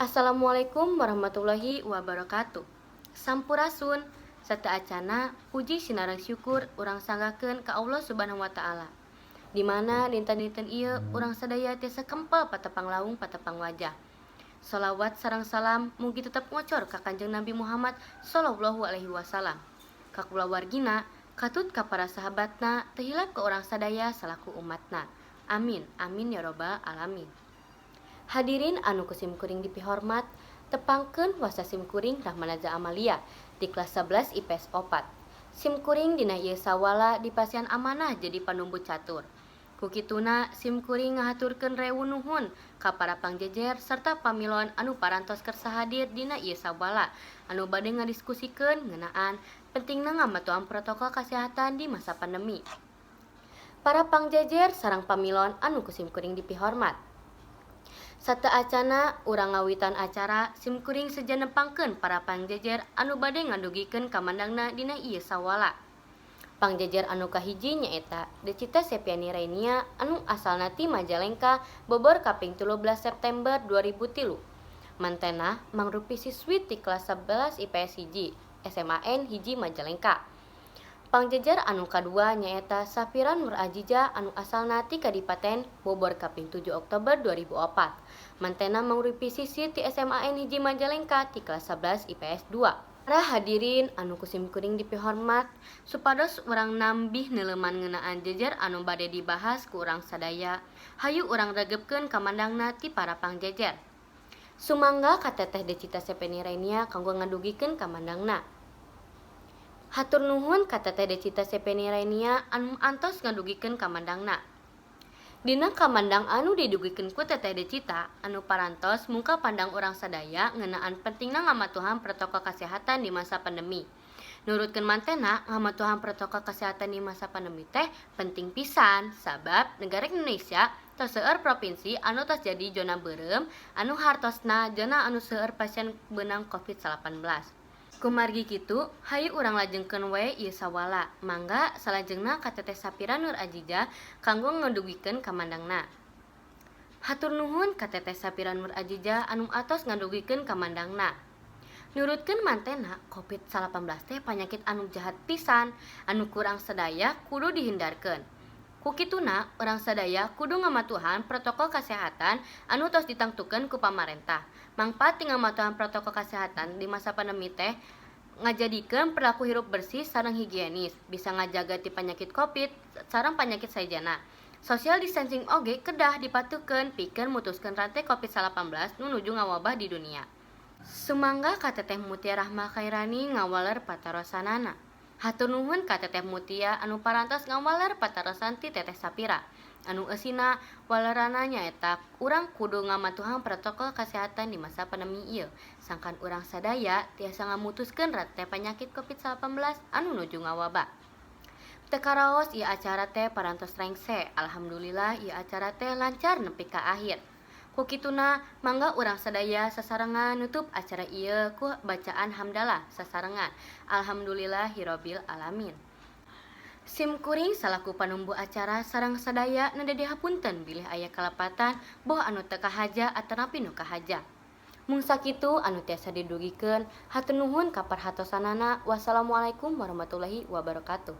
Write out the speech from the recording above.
Assalamualaikum warahmatullahi wabarakatuh. Sampurasun. Sateuacanna puji sinareng syukur urang sanggakeun ka Allah Subhanahu wa taala, di mana dinten-dinten ieu urang sadaya tiasa kempel patepang laung patepang wajah. Shalawat sareng salam mugi tetep ngocor ka Kanjeng Nabi Muhammad Shallallahu alaihi wasallam, ka kulawargina, katut ka para sahabatna, teu hilap ka urang sadaya salaku umatna. Amin amin ya robbal alamin. Hadirin anu ku simkuring dipihormat, tepangkeun wasta simkuring Rahmanaza Amalia di kelas 11 IPS 4. Simkuring dina ieu sawala dipasihan amanah jadi panumbu catur. Ku kituna simkuring ngahaturkeun rewu nuhun ka para pangjejer serta pamilon anu parantos kersa hadir dina ieu sawala anu bade ngadiskusikeun ngeunaan pentingna ngamatuhan protokol kasehatan di masa pandemi. Para pangjejer sareng pamilon anu ku simkuring dipihormat, sateuacanna urang ngawitan acara, simkuring sejen nepangkeun para pangjejer anu bade ngadugikeun kamandangna dina ieu sawala. Pangjejer anu kahiji nyaeta Decita Sepiani Rainia anu asalna ti Majalengka, bobor kaping 13 September 2003. Mantena mangrupi siswi ti kelas 11 IPS 1 SMAN 1 Majalengka. Pangjejer anu kadua nyaeta Safira Nur Ajiza anu asalna ti Kadipaten, bobor kaping 7 Oktober 2004. Mantena mangrupi siswi ti SMAN 1 Majalengka ti kelas 11 IPS 2. Para hadirin anu ku simkuring dipihormat, supados urang nambih neuleuman ngeunaan jejer anu bade dibahas ku urang sadaya, hayu urang regepkeun kamandangna ti para pangjejer. Sumangga ka Teteh Decita Sepeni Rainia kanggo ngadugikeun kamandangna. Hatur nuhun ka Teteh Decita Sepeni Rainia anu antos ngadugikeun kamandangna. Dina kamandang anu didugikeun ku Teteh Decita anu parantos mungka pandang urang sadaya ngeunaan pentingna ngamatuhan protokol kasehatan di masa pandemi. Nurutkeun mantena, ngamatuhan protokol kesehatan di masa pandemi teh penting pisan, sabab negara Indonesia tos seueur provinsi anu tos jadi zona beureum, anu hartosna zona anu seueur pasien beunang COVID-19. Kumargi kitu, hayu urang lajengkeun we ieu sawala. Mangga salajengna ka Teteh Sapira Nur Ajiza kanggo ngadugikeun kamandangna. Hatur nuhun ka Teteh Sapira Nur Ajiza anu atos ngadugikeun kamandangna. Nurutkeun mantena, COVID-19 teh panyakit anu jahat pisan anu ku urang sadaya kudu dihindarkeun. Ku kituna urang sadaya kudu ngamatuhan protokol kasehatan anu tos ditangtukeun ku pamarentah. Mangpaat ti ngamatuhan protokol kasehatan di masa pandemi teh ngajadikeun perilaku hirup bersih sareng higienis, bisa ngajaga ti panyakit COVID sareng panyakit sejenna. Social distancing oge kedah dipatuhkeun pikeun mutuskeun rante COVID-19 nu nuju ngawabah di dunia. Sumangga ka Teteh Mutia Rahma Khairani ngawaler patarosanana. Hatur nuhun ka Teteh Mutia anu parantos ngawaler patarosan ti Teteh Sapira. Anu eusina waleranna nyaeta urang kudu ngamatuhan protokol kasehatan di masa pandemi ieu, sangkan urang sadaya tiasa ngamutuskeun rante panyakit COVID-19 anu nuju ngawabah. Teu karaos ieu acara teh parantos rengse. Alhamdulillah, ieu acara teh lancar nepi ka akhir. Ku kituna mangga urang sadaya sasarengan nutup acara ieu ku bacaan hamdalah sasarengan alhamdulillahirabbil alamin. Sim kuring salaku panumbu acara sareng sadaya nade dihapunten bilih aya kalepatan, boh anu teu kahaja atanapi nu kahaja. Mung sakitu anu tiasa didugikeun. Hatur nuhun ka perhatosanana. Wassalamualaikum warahmatullahi wabarakatuh.